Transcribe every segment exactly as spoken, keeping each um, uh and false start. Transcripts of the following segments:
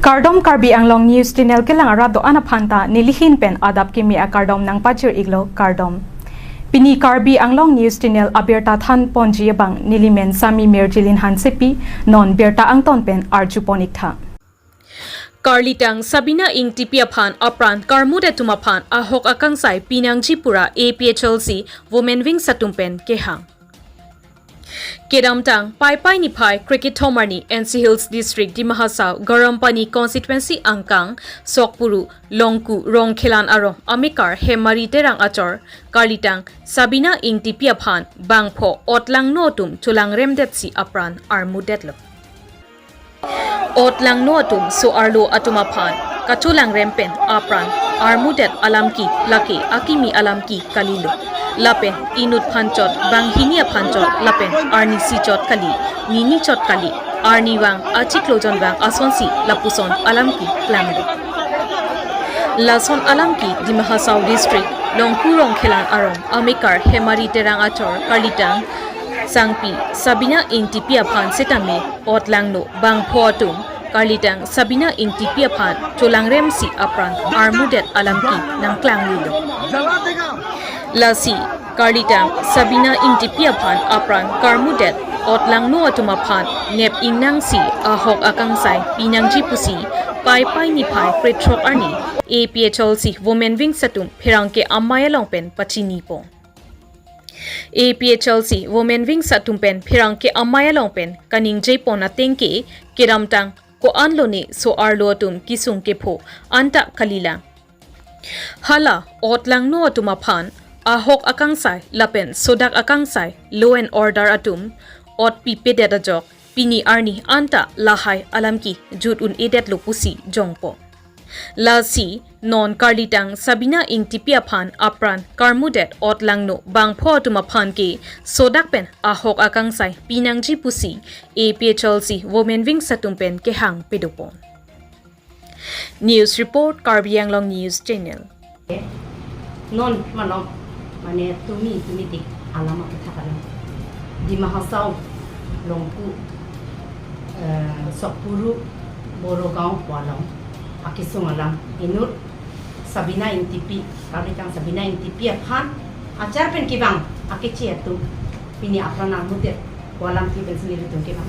Kardom, Karbi Anglong News Channel kelang arat do-an aphan ta nelihin pen adap kimi akardom nangpachir-iklo, kardom. Pini Karbi Anglong News Channel abirta than ponji abang nelimen Sami Mirjilin Hansepi, non birta angton pen arju pon-iktha. Karlitang Sabina Ingtipi aphan apran karmut atum aphan ahok akangsai pinangji pu ra A P H L C Women Wings atum pen kehang. Kedamtang Paipai niphai krekethom arni N C Hills District, Dima Hasao, Garampani Constituency angkang Sokpuru, Longku Rongkhelan arong amekar Hemari Terang achor karlitang Sabina Ingtipi aphan bangpho otlangno atum cholangremdetsi apran armudetlo. Otlangno atum so-arlo atum aphan kacholangrem pen apran armudet alam ke lake akimi alam ke kalilo. Lapen inut phanchot, banghini aphanchot, lapen arnisi chot kali, nini chot kali, arnivang, achiklo jonvang asonsi lapuson alam ke klanglo. Lason alam ke Dima Hasao District, Longku Rongkhelan arong amekar Hemari Terang achor karlitang sangpi Sabina Ingtipi aphan setame otlangno bangpho atum karlitang Sabina Ingtipi aphan cholangremsi apran armudet alam ke nangklanglilo. Lasi karlitang Sabina Ingtipi aphan apran karmudet otlangno atum aphan nep ingnangsi ahok akangsai pinangji pusi Paipai niphai krethrok arni A P H L C Women Wings atum pherangke amei along pen pachinipo. A P H L C Women Wings atum pen pherangke amei along pen kaningjepon ateng ke kedamtang ko-anlo ne so-arlo atum kesung kepho anta kalilang. Hala otlangno atum aphan ahok akangsai lapen sodak akangsai law and order atum ot pipedet ajok pini arni anta lahai alam ke jut un-edetlo pusi jongpo. Lasi non karlitang Sabina Ingtipi aphan apran karmudet otlangno bangpho atum aphan ke sodak pen ahok akangsai pinangji pusi A P H L C Women Wings atum pen kehang pedopon. News report, Karbi Anglong News Channel. Non malom, mane tumi tumi tik alam aphuthak alam. Dima Hasao, Longku, eh, Sokpuru, Borogaon pu along akesung alam inut Sabina Ingtipi, karlitang Sabina Ingtipi aphan achar pen kevang akeche atum pini apran armudet pu alam ke pensi nelitum kevang.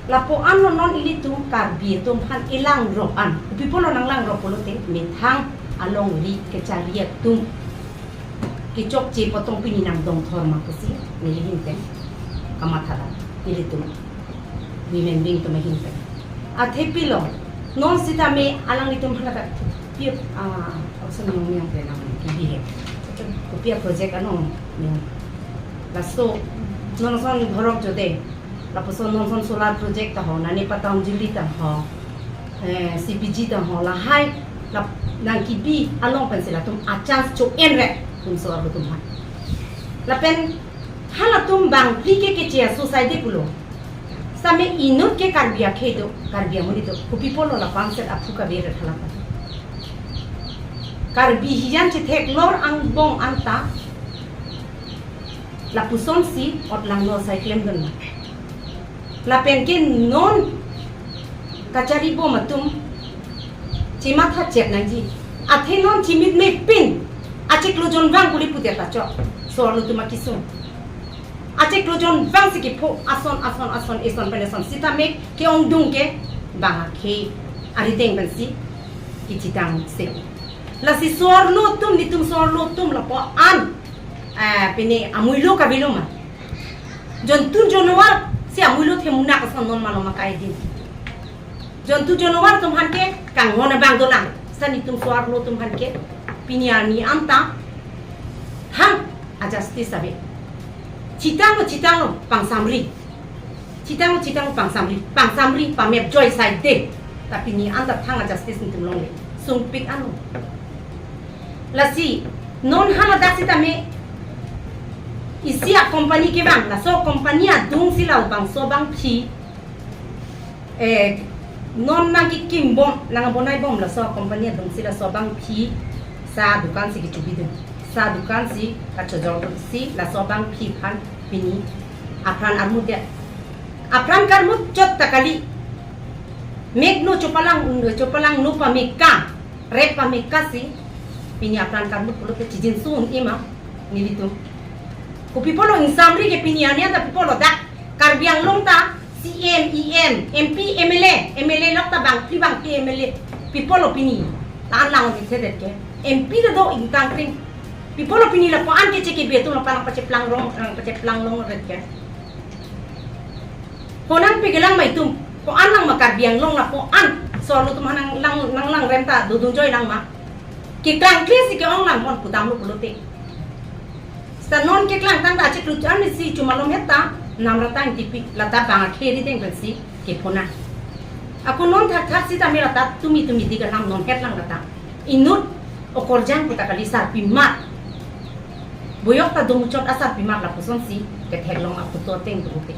Lapu-an lo non ilitum Karbi atum aphan ilang rok an. Kopi pulo nanglang rok pulote methang alongri kachari atum kechokche potong pini nangdongthor ma pusi nelihin pen kamatha dam, nelitum women wing atum ahin pen. Athe pilo, non sitame alanglitum aphan lake pi, ah, ason yong yang pe nang kibi he. Kopi a project ano, laso non ason borok jode, lapuson non ason solar project ta ho, nani patang juli ta ho, eh, C P G ta ho, lahai la nangkibi along pensi latum a chance cho-en re, tum so atum aphan. Lapen halatum bang pi ke keche a suicide pulo. Sitame inut ke Karbi akhei do, Karbi amonit do, kopi pulo lapu-an set aphu kave re thalapa. Karbi hijan chetheklor angbong anta lapusonsi otlangno asai klemdun ma. Lapen ke non kachari bom atum chematha chet nangji. Athe non chimit me pin achiklo jonvang kuli pudet ta chok. So-arlo atum akesung. Achiklo jonvang si kepho ason, ason, ason, eson pen eson. Sitame ke-ongdung ke bang akhei arideng pensi kechitang se. Lasi so-arlo atum, nelitum so-arlo atum lapu-an, eh, pini amuilo kavelo ma. Jontu jonwar si amuilo themunak ason non malom akai din. Jontu jonwar atum aphan ke kanghon abang dolang. Sita nelitum so-arlo atum aphan ke pini arni anta thang a justice ave. Chitanglo, chitanglo, pangsamri. Chitanglo, chitanglo, pangsamri. Pangsamri pamep joi sai de. Ta pini anta thang a justice nelitum longle. Sungpik ano. Lasi non haladak sitame isi a company kevang, laso company adungsi labangso abangpi, eh, non nangkikim bom, nangbonai bom laso company adungsi laso abangpi sa dukan si kechubidun. Sa dukan si kachojordunsi laso abangpi aphan pini apran armudet. Apran karmut chot ta kali. Mekno chopalang, chopalangno pameka, rep pameka si, pini apran karmut pulote chijinso un-e ma, nelitum. Kopi apotlo ingsamri ke pini arni anta pi apotlo dak, Karbi Anglong ta, C M, E M, M P, M L A, M L A lok ta bangphli bangphli M L A, pi apotlo pini, la-an lang-o di thedet ke, M P ta do ingtang kring, pi apotlo pini lapu-an ke cheke be atum lapu-an pacheplang rong, eh, pacheplang long ret ke. Konat pi kelang ma itum, ko-an lang ma Karbi Anglong lapu-an, so arlo atum aphan nang lang, nang langrem ta dodun joi lang ma. Keklang kle si ke-ong lang pon pudamlo pulote. Seta non keklang tang ta achiklo an si chomalom het ta, namrata ingtipi, lata bang akhei rideng pensi, ke pona. Ako non thakthak sitame lata tumi tumi di kalam non het lang lata. Inut okorjang puta kali sarpimar. Boyok ta domuchot asarpimar lapuson si ketheklong aputo ateng dote.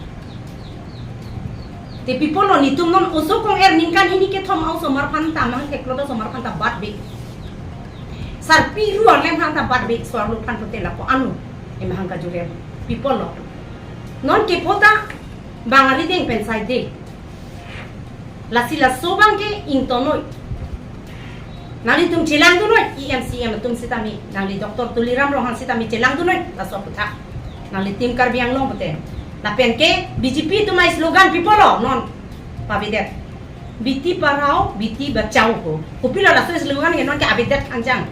Te pi apotlo nelitum non oso kong-er ningkan hini kethom a-osomar aphan ta amahang theklo ta osomar aphan ta batbe. Sarpi ru arleng aphan ta batbe so arlo aphan pulote lapu-an anu emahang kajurem. Pi apotlo. Non kepo ta bang arideng pen saide. Lasi laso abang ke ingtonnoi. Nanglitum chelangdunnoi, E M C M atum sitame, nangli Doctor Tuliram Ronghang sitame chelangdunnoi, laso aputhak. Nangli Team Karbi Anglong pute. Lapen ke B J P atum a-slogan pi apotlo, non. Pavedet. Beti padhao, beti bachao ho. Kopilo laso slogan ke non ke avedet anjang.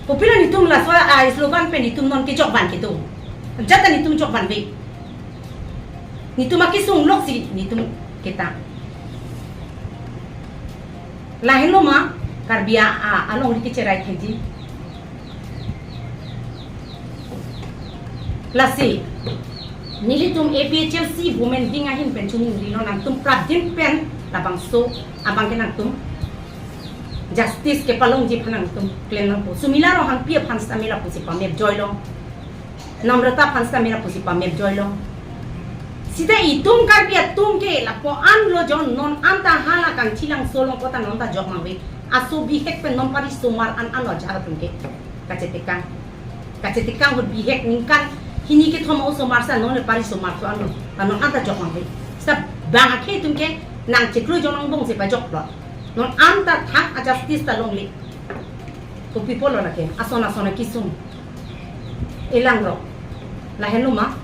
Kopilo nelitum laso a-slogan pen nelitum non ke jokvan kedo. Jata nelitum jokvanve. Nelitum akesung lok si nelitum ketang. Lahenlo ma Karbi a, a, alongri kecherai thekji. Lasi nelitum A P H L C women wing ahin pen choningrilo, nangtum prapjin pen labangso abang ke nangtum justice kepalongji aphan nangtum klem nangpo. Sumila Ronghangpi aphan sitame lapusi pamep joilo. Namrata aphan sitame lapusi pamep joilo. Sita itum Karbi atum ke lapu-an lo jo, non anta hala kangchilangso along kota non ta jok mangve. Aso bihek pen non parisomar an an lo ajahak atum ke. Kachetekang. Kachetekang ahut bihek ningkan hini kethom a-osomar sa non le parisomar so an lo. Ta non anta jok mangve. Sita bang akhei atum ke nangchiklo jong nangbong si pajoklo. Non anta thang a-justice ta longle. Kopi apotlo lake, ason ason akesung. Elang rok. Lahenlo ma.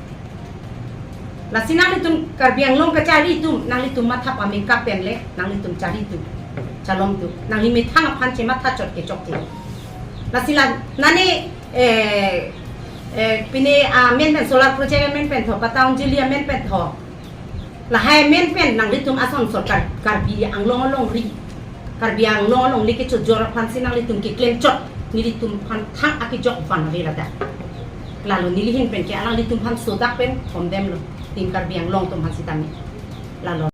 Lasi nanglitum Karbi Anglong kachari atum, nanglitum matha pameka pen le, nanglitum chari atum. Chalom atum. Nangli methang aphan chematha chot ke chokche. Lasi la, nane, eh, eh, pine amen pen solar project amen pen tho, Pataunjali amen pen tho. Lahai amen pen nanglitum ason sorkar Karbi Anglong alongri. Karbi Anglong alongle kechojor aphan si nanglitum keklem chot. Nelitum aphan thang akejok van ave ladak. Lalo neli ahin pen ke alanglitum aphan sodak pen thomdamlo. Team Karbi Anglong atum aphan sitame. Lalo.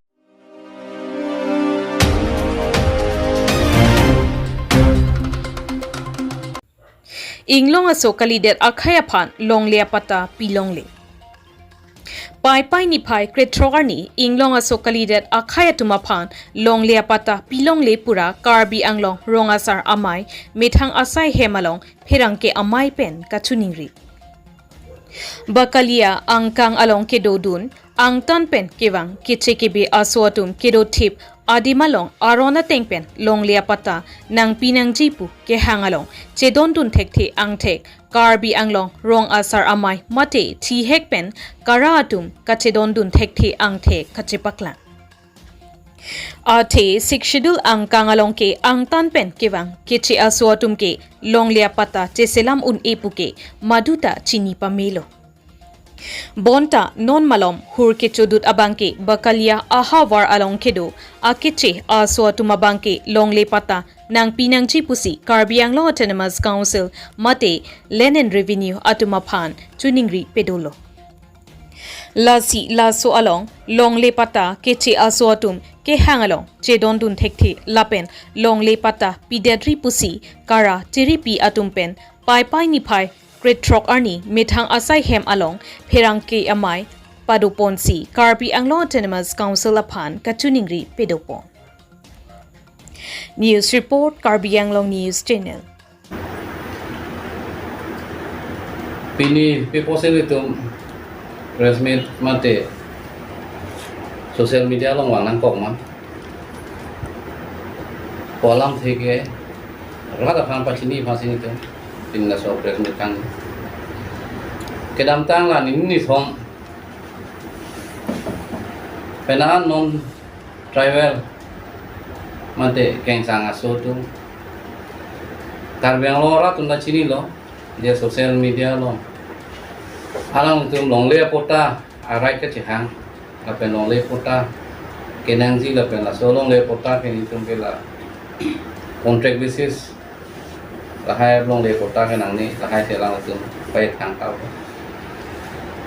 Inglong aso kalidet akhei aphan longle apatta pilongle. Paipai niphai krethrok arni inglong aso kalidet akhei atum aphan longle apatta pilongle pura Karbi Anglong Rong Asar Amei methang asai hem along pherangke amei pen kachiningri. Bakalia angkang along kedodun, angtan pen kevang keche kebe aso atum kedothip adim along aron ateng pen longle apatta nangpi nangji pu kehang along chedondun thekthe angthek Karbi Anglong Rong Asar Amei mate thihek pen kara atum kachedondun thekthe angthek kachepaklang. Athe Sixth Schedule angkang along ke angtan pen kevang keche aso atum ke longle apatta cheselam un-e pu ke maduta chini pamelo. Bonta non malom hur kechodut abang ke Bakalia ahavar along kedo akeche aso atum abang ke longle patta nangpi nangji pusi Karbi Anglong Autonomous Council mate Land and Revenue atum aphan chiningri pedolo. Lasi laso along longle patta keche aso atum kehang along chedondun thekthe lapen longle patta pidetri pusi kara tiripi atum pen Paipai niphai krethrok arni methang asai hem along pherangke amei padoponsi Karbi Anglong Autonomous Council aphan kachiningri pedopon. News report, Karbi Anglong News Channel. Pini pi apotsi ilitum press meet mate social media along vang nangkok ma? Pu alamthe ke rat aphan pachini aphansi nelitum pini laso press meet kang. Kedamtang la nini nithom penang non tribal mate kengsang aso atum Karbi Anglong arat atum ta chinilo, je social media along alangtum longle patta a-right kachehang, lapen longle patta kenangji, lapen laso longle patta ke nelitum ke la contract basis lahai longle patta ke nangne, lahai thelang atum pai thang tau.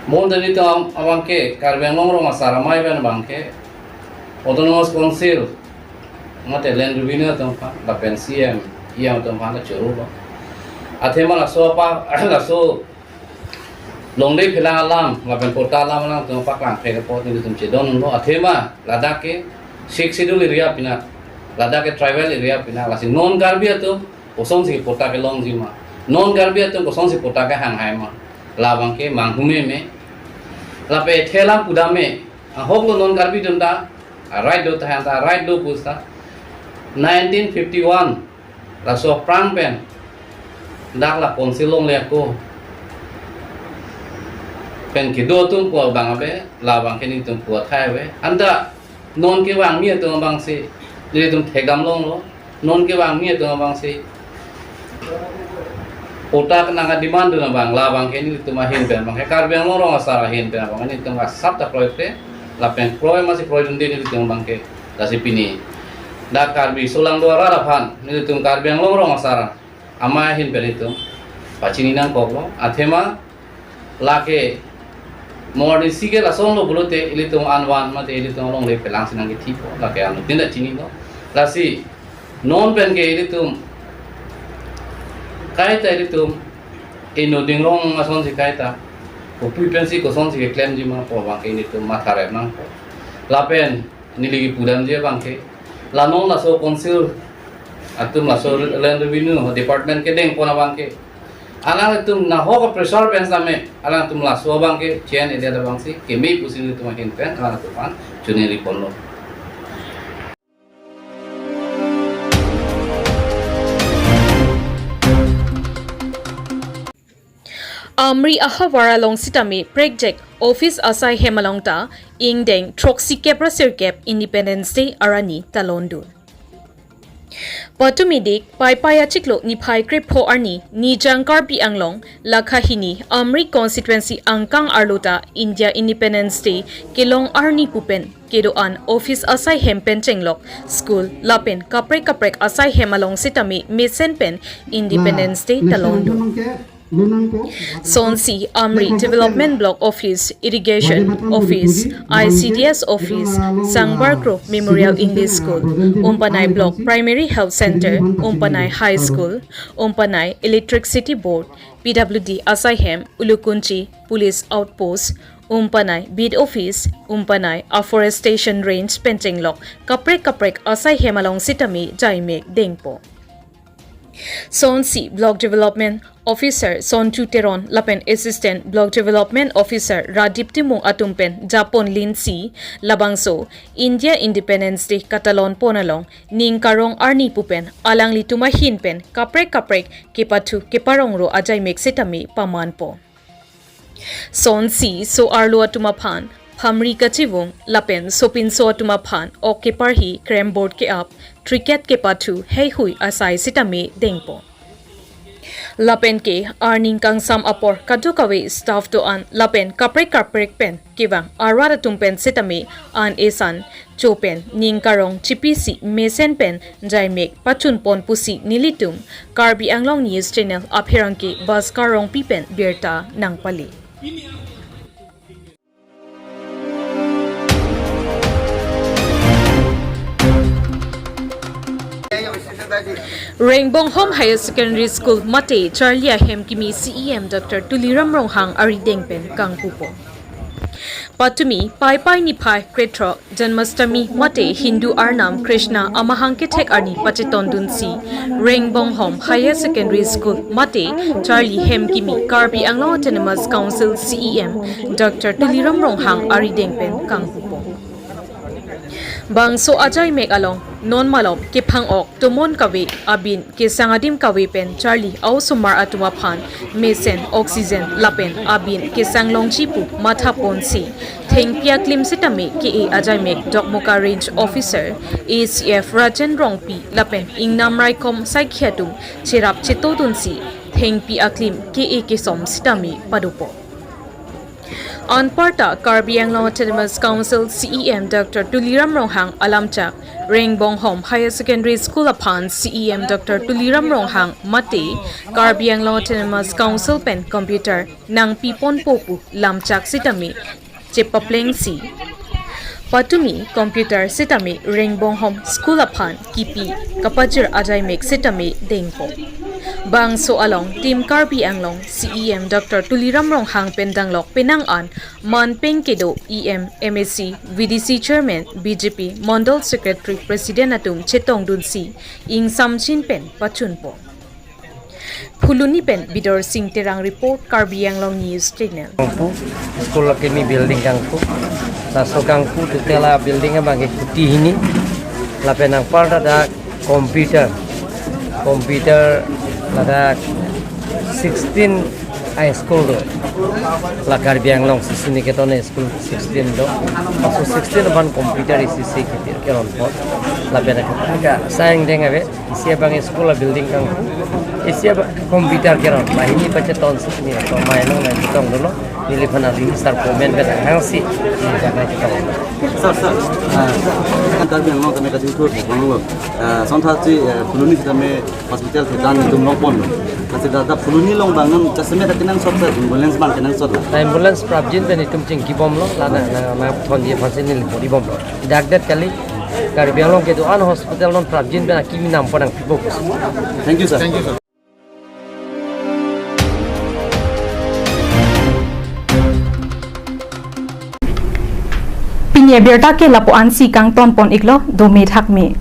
Bonta nelitum abang ke Karbi Anglong Rong Asar amei pen abang ke Autonomous Council mate Land Revenue atum aphan lapen C M, E M atum aphan ta choro lo. Athema laso apa, laso longle phelang alam lapen patta alam alangtum paklang phek apot nelitum chedon lo. Athema ladak ke Sixth Schedule area pinak, ladak ke tribal area pinak, lasi non Karbi atum kosonsi patta kelongji ma, non Karbi atum kosonsi patta kehang hai ma, labang ke manghu meme. Lapen thelang pudam me, ahok lo non Karbi atum ta a-right do tahai ta, a-right do pusita nineteen fifty-one laso aphrang pen dak la council longle ako pen kedo atum pu abang ave, labang ke nelitum pu athai ave. Anta non kevangmi atum abangsi nelitum thekdam longlo, non kevangmi atum abangsi patta kenang a-demand dun abang, labang ke nelitum ahin pen abang ke, Karbi Anglong Rong Asar ahin pen abang nelitum asap ta kroikre, lapen kroi masi kroidunde nelitum abang ke. Lasi pini dak Karbi solangdo arat aphan nelitum Karbi Anglong Rong Asar amei ahin pen nelitum pachini nangkoklo. Athema lake morning si ke lason lo pulote ilitum anvan mate ilitum alongle phelangsi nangkethipo, lake anuttin ta chinilo. Lasi non pen ke ilitum kaita ilitum inut ingrong asonsi kaita kopipinsi kosonsi keklemji ma pu abang ke ilitum matha rep nangpo. Lapen neli kepudamji abang ke, la non laso council atum, laso Land Revenue Department kedengpon abang ke, alangtum nahok a-pressure pen same alangtum laso abang ke chen edet abangsi keme pusi nelitum ahin pen alangtum aphan choningri ponlo. Amri ahavar along sitame prekjak office asai hem along ta ingdeng throksi kep ra sirkep Independence Day arni talondun. Patumi dik Paipai achiklo niphai krepho arni Nijang Karbi Anglong lakha hini Amri constituency angkang arlo ta India Independence Day kelong arni pupen kedo-an office asai hem pen chenglok school lapen kaprek kaprek asai hem along sitame mesen pen Independence Day talondun. Sonsi Amri Development Block Office, Irrigation Office, I C D S Office, Sangbar Kro Memorial English School, Umpanai Block Primary Health Center, Umpanai High School, Umpanai Electricity Board, P W D asai hem, Ulukunchi Police Outpost, Umpanai Beat Office, Umpanai Afforestation Range pen chenglok kaprek kaprek asai hem along sitame jaimek dengpo. Sonsi Block Development Officer Sontu Teron lapen Assistant Block Development Officer Radip Timung atum pen japon linsi labangso India Independence Day katalon pon along ning karong arni pupen alanglitum ahin pen kaprek kaprek kepathu keparongro ajaimek sitame pamanpo. Sonsi so-arlo atum aphan phamri kachivung lapen sopinso atum aphan ok keparhi, carrom board ke-ap, cricket kepathu heihui asai sitame dengpo. Lapen ke arni kangsam apor kadokave staff do-an lapen kaprek kaprek pen kevang arat atum pen sitame an esan cho pen ning karong chipisi mesen pen jaimek pachunpon pusi nelitum Karbi Anglong News Channel apherangke Bhaskar Rongpi pen birta nangpale. Rengbonghom Higher Secondary School mate charli ahem kimi C E M Doctor Tuliram Ronghang arideng pen kangpupo. Patumi Paipai niphai krethrok Janmashtami mate Hindu arnam Krishna amahang kethek arni pachetondunsi Rengbonghom Higher Secondary School mate charli hem kimi Karbi Anglong Autonomous Council C E M Doctor Tuliram Ronghang arideng pen kangpupo. Bangso ajaimek along Non malom kephang-ok tomon kave abin kesang adim kave pen charli a-osomar atum aphan mesen, oxygen lapen abin kesanglongji pu mathaponsi thengpi aklim sitame K A Ajaimek Dokmoka Range Officer A C F Rajen Rongpi lapen ingnam raikom saikhi atum cherap chetodunsi thengpi aklim K A kesom sitame padopo. Anparta Karbi Anglong Autonomous Council C E M Doctor Tuliram Ronghang alamchak Rengbonghom Higher Secondary School aphan C E M Doctor Tuliram Ronghang mate Karbi Anglong Autonomous Council pen computer nangpiponpo pu lamchak sitame chepaplengsi patumi computer sitame Rengbonghom School aphan kipi kapajir ajaimek sitame dengpo. Bangso along Team Karbi Anglong C E M Doctor Tuliram Ronghang pen danglok penang an manpeng kedo E M, M A C, V D C Chairman, B J P Mondol Secretary, President atum chetongdunsi ingsamjin pen pachunpo. Phuloni pen Bidor Sing Terang report, Karbi Anglong News Channel. Kangpu, school akimi building kangpu. Laso kangpu tutela building abang ke kuti hini. Lapen anparta dak computer, computer ladak sixteen a-school do. La Karbi Anglong Sisini Keton a-school sixteen do. Laso sixteen aphan computer isi isi kipi keronpo. Lapen dak ka sang deng ave. Isi abang school a-building kangpu, isi abang computer keron. Lahini pachetonsi ni to mai long nangchetong dolo. Neliphan a-minister comment pen hangsi ni jana chetong. Sir, sir, ah, kan Karbi Anglong tame kachingthur banglo. Ah, sontha si, eh, Phuloni sitame hospital thetan itum longpon. Kasi dada Phuloni along bang non jasemet kenangsot, sir, ambulance bang kenangsot la. Na ambulance prapjin pen itum chingkibomlo, la na, na, na thonji aphansi neli poribomlo. Dak det kali, Karbi Anglong kedo-an hospital non prapjin pen akimi nampo nangpipo. Thank you, sir. Thank you, sir. Pini abirta ke lapu-ansi kangtonpon iklo, dome thakme.